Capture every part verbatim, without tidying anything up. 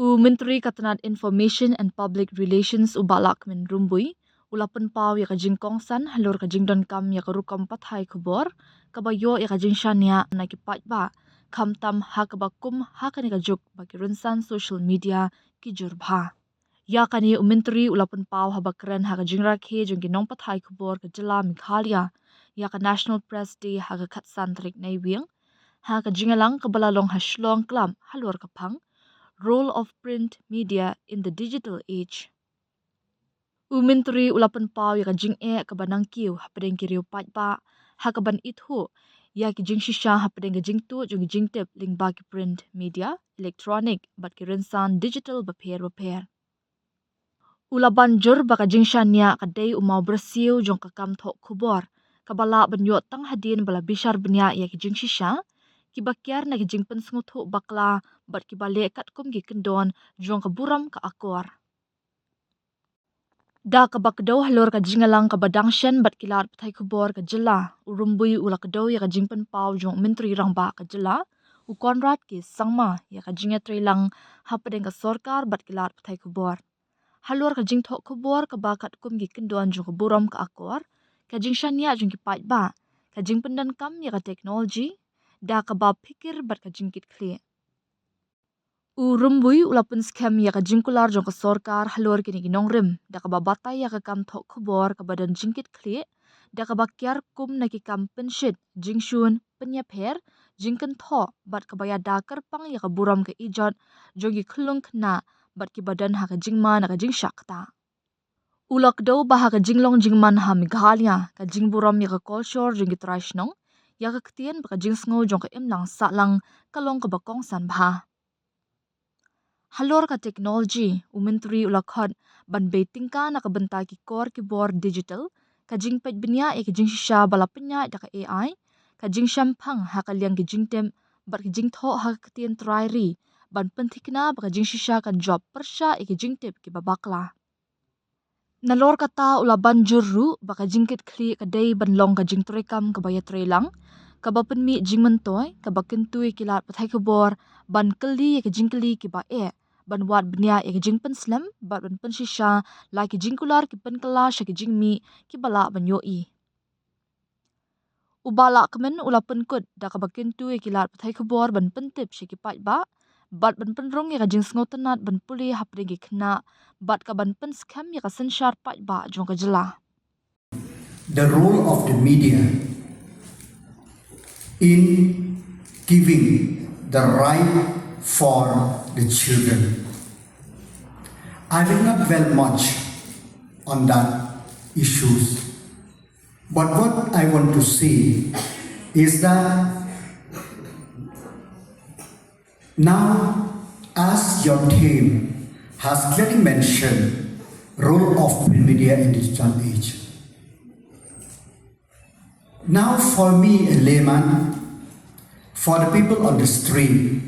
U Myntri ka tnat Information and Public Relations, u Bah Lahkmen Rymbui, u la pynpaw ïa ka jingkongsan halor ka jingdonkam ïa ka rukom pathai khubor kaba ïoh ïa ka jingshaniah na ki paidbah, khamtam ha kaba kum ha kane ka juk ba ki rynsan social media ki jur bha. Ïa kane u Myntri u la pynpaw haba kren ha ka jingrakhe jong ki nongpathai khubor ka jylla Meghalaya ïa ka National Press Day ha ka khatsan tarik Naiwieng, ha ka jingïalang kaba la long ha Shillong Club halor ka phang Role of Print Media in the Digital Age. U Myntri u la pynpaw ïa ka jingeh kaba nangkiew hapdeng ki riew paidbah ha kaban ithuh ïa ki jingshisha hapdeng ka jingtuid jong ki jingtip lyngba ki print media, electronic bad ki rynsan digital bapher bapher. U la ban jur ba ka jingshaniah ka dei u mawbyrsiew jong ka kam thoh khubor kaba lah ban ïoh tang hadien ba la bishar bniah ïa ki jingshisha kiba kiar na ki jingpynsngewthuh bakla bad kiba leh katkum ki kyndon jong ka burom ka akor. Da kaba kdew halor ka jingïalang kaba dang shen bad ki lad pathai khubor ka jylla, u Rymbui u la kdew ïa ka jingpynpaw jong u Myntri Rangbah ka jylla, u Conrad K Sangma, ïa ka jingïatreilang hapdeng ka sorkar bad ki lad pathai khubor halor ka jingthoh khubor kaba katkum ki kyndon jong ka burom ka akor, ka jingshaniah jong ki paidbah, ka jingpyndonkam ïa ka teknoloji da kaba phikir bad ka jingkitkhlieh. U Rymbui u la pynskhem ïa ka jingkular jong ka sorkar halor kine ki nongrim da kaba batai ïa ka kam thoh khubor kaba don jingkitkhlieh da kaba kiar kum na ki kam pynshit, jingshun, pynïapher, jingkynthoh bad kaba ïada kyrpang ïa ka burom ka ijot jong ki khyllung khynnah bad kiba don ha ka jingma na ka jingshah ktah. U la kdew ba ha ka jinglong jingman ha Meghalaya, ka jingburom ïa ka kolshor jong ki trai shnong, ïa ka ktien bad ka jingsngew jong ka imlang sahlang ka long kaba kongsan bha. Halor ka teknoloji, u Myntri u la khot ban bei tyngka na ka bynta ki kor ki bor digital, ka jingpeit bniah ïa ka jingshisha ba la pynïaid da ka A I, ka jingshemphang ha ka liang ki jingtip bad ka jingthoh ha ka ktien trai ri, ban pynthikna ba ka jingshisha kan jop pyrshah ïa ka jingtip kiba bakla. Nalor kata u la ban jur ruh ba ka jingkitkhlieh ka dei ban long ka jingtreikam kaba ïatreilang, kaba pynmih jingmyntoi, kaba kyntu ïa ki lad pathai khubor ban kylli ïa ki jingkylli kiba eh, ban wad bniah ïa ki jingpynslem bad ban pynshisha la ki jingkular ki pynkylla sha ki jingmih kiba lah ban ïohi. U Bah Lahkmen u la pynkut da kaba kyntu ïa ki lad pathai khubor ban pyntip sha ki paidbah bad ban pynrung ïa ka jingsngewtynnad ban pule hapdeng ki khynnah bad ka ban pynskhem ïa ka synshar paidbah jong ka jylla. The role of the media in giving the right for the children. I will not dwell much on that issues. But what I want to say is that now, as your theme has clearly mentioned, role of print media in digital age. Now, for me, a layman, for the people on the street,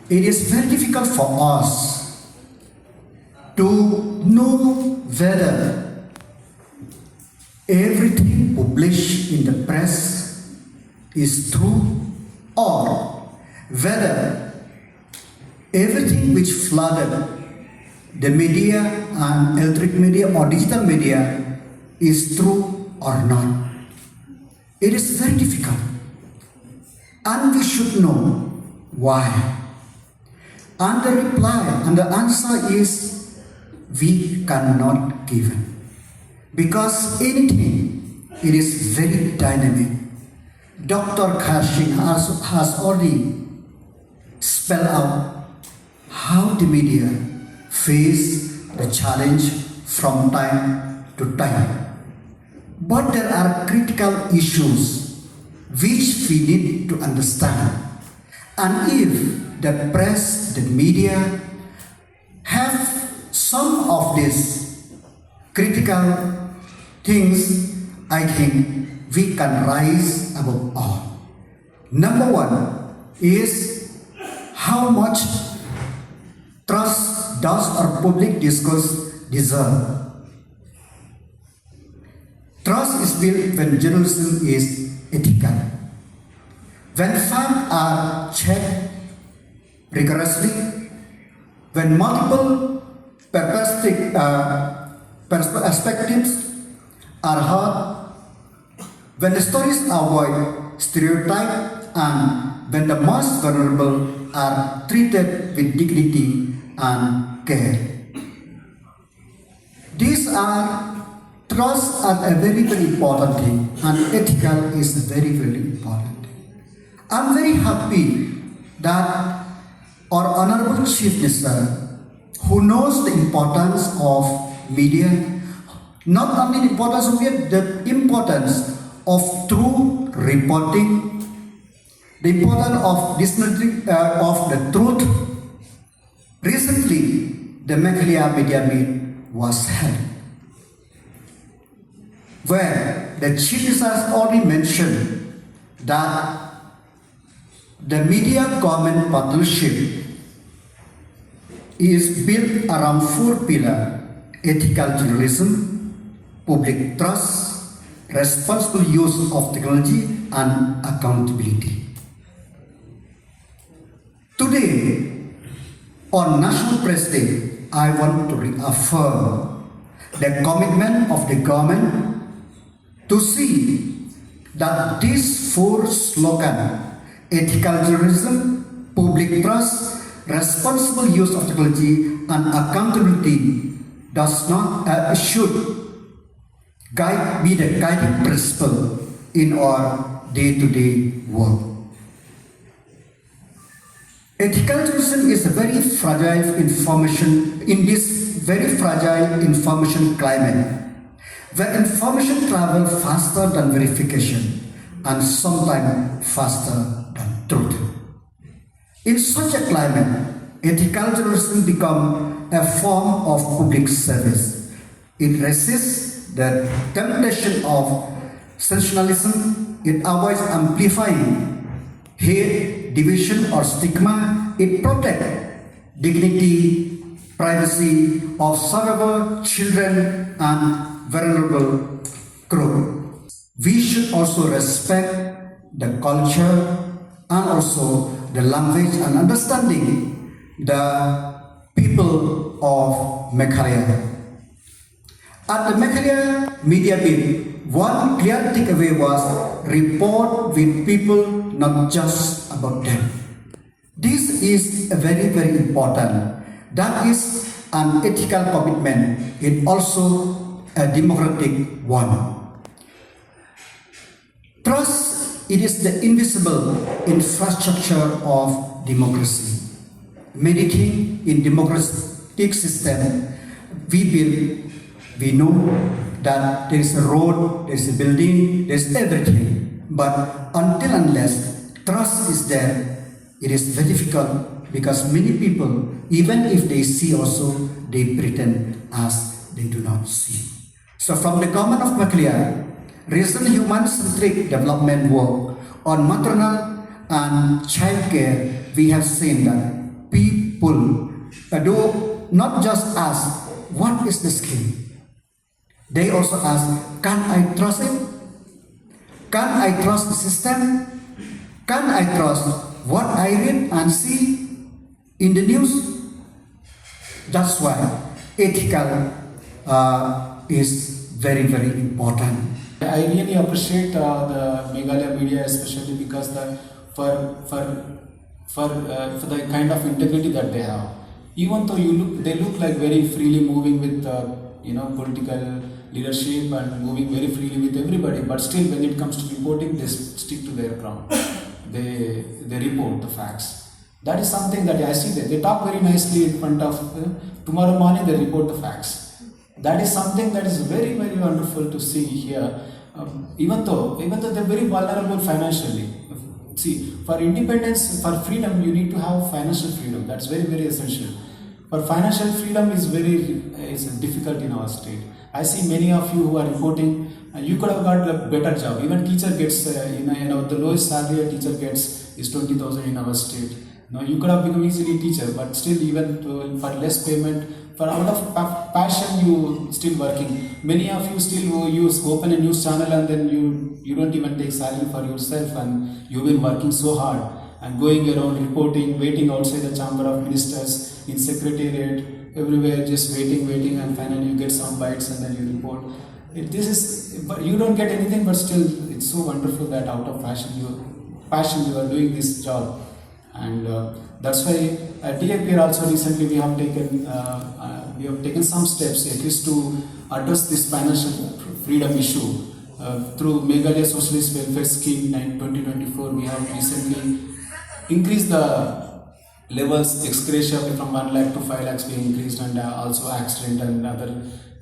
it is very difficult for us to know whether everything published in the press is true or whether everything which flooded the media and electric media or digital media is true or not. It is very difficult. And we should know why. And the reply and the answer is we cannot give it. Because anything, it is very dynamic. Doctor Kharsing has, has already spelled out how the media face the challenge from time to time. But there are critical issues which we need to understand. And if the press, the media have some of these critical things, I think we can rise above all. Number one is how much trust does our public discourse deserve? Trust is built when journalism is ethical. When facts are checked rigorously, When multiple perspective, uh, pers- perspectives are heard, when the stories avoid stereotype, and when the most vulnerable are treated with dignity and care. These are trust are a very, very important thing, and ethical is very, very important. I'm very happy that our Honorable Chief Minister, who knows the importance of media, not only the importance of it, the importance of true reporting, the importance of disseminating uh, of the truth. Recently, the Meghalaya Media Meet was held, where the Chief Minister has already mentioned that the media government partnership is built around four pillars: ethical journalism, public trust, responsible use of technology, and accountability. Today, on National Press Day, I want to reaffirm the commitment of the government to see that this four slogan, ethical journalism, public trust, responsible use of technology, and accountability, does not uh, should guide be the guiding principle in our day-to-day work. Ethical journalism is a very fragile information in this very fragile information climate, where information travel faster than verification and sometimes faster than truth. In such a climate, ethical journalism become a form of public service. It resists the temptation of sensationalism. It avoids amplifying hate, division, or stigma. It protects dignity, privacy of survivor children and vulnerable group. We should also respect the culture and also the language and understanding the people of Meghalaya. At the Meghalaya Media Meet, one clear takeaway was report with people, not just about them. This is a very, very important. That is an ethical commitment. It also a democratic one. Trust, it is the invisible infrastructure of democracy. Many things in democratic system we build, we know that there is a road, there is a building, there is everything. But until unless trust is there, it is very difficult because many people, even if they see also, they pretend as they do not see. So from the Government of Meghalaya, recent human-centric development work on maternal and child care, we have seen that people do not just ask, "What is the scheme?" They also ask, "Can I trust it? Can I trust the system? Can I trust what I read and see in the news?" That's why ethical uh, is very, very important. I really appreciate uh, the Meghalaya media, especially because the for for for uh, for the kind of integrity that they have. Even though you look, they look like very freely moving with uh, you know political leadership and moving very freely with everybody, but still when it comes to reporting, they s- stick to their ground. They they report the facts. That is something that I see that they talk very nicely in front of. Uh, tomorrow morning they report the facts. That is something that is very, very wonderful to see here. Um, even though, even though they're very vulnerable financially. See, for independence, for freedom, you need to have financial freedom. That's very, very essential. For financial freedom is very is difficult in our state. I see many of you who are reporting. Uh, you could have got a better job. Even teacher gets, uh, you know, you know, the lowest salary a teacher gets is twenty thousand in our state. Now you could have become easily teacher, but still even to, for less payment, for out of pa- passion you still working. Many of you still you use open a news channel and then you you don't even take salary for yourself and you've been working so hard. and going around reporting, waiting outside the Chamber of Ministers, in Secretariat, everywhere, just waiting, waiting, and finally you get some bites and then you report. It, this is, but you don't get anything, but still, it's so wonderful that out of passion you, passion you are doing this job. And uh, that's why at D I P R also recently we have taken, uh, uh, we have taken some steps at least to address this financial freedom issue. Uh, through Meghalaya Socialist Welfare Scheme nine twenty twenty-four, we have recently increased the levels ex gratia from one lakh to five lakhs being increased, and uh, also accident and other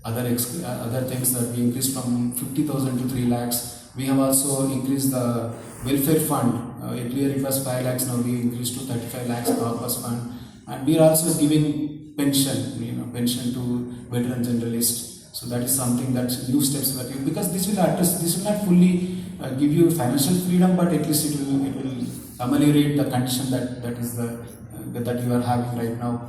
other ex- uh, other things that we increased from fifty thousand to three lakhs. We have also increased the welfare fund. Uh, earlier it was five lakhs, now we increased to thirty-five lakhs corpus fund, and we are also giving pension, you know, pension to veteran generalists. So that is something that's new steps that you, because this will address, this will not fully uh, give you financial freedom, but at least it will it will ameliorate the condition that that is the uh, that you are having right now.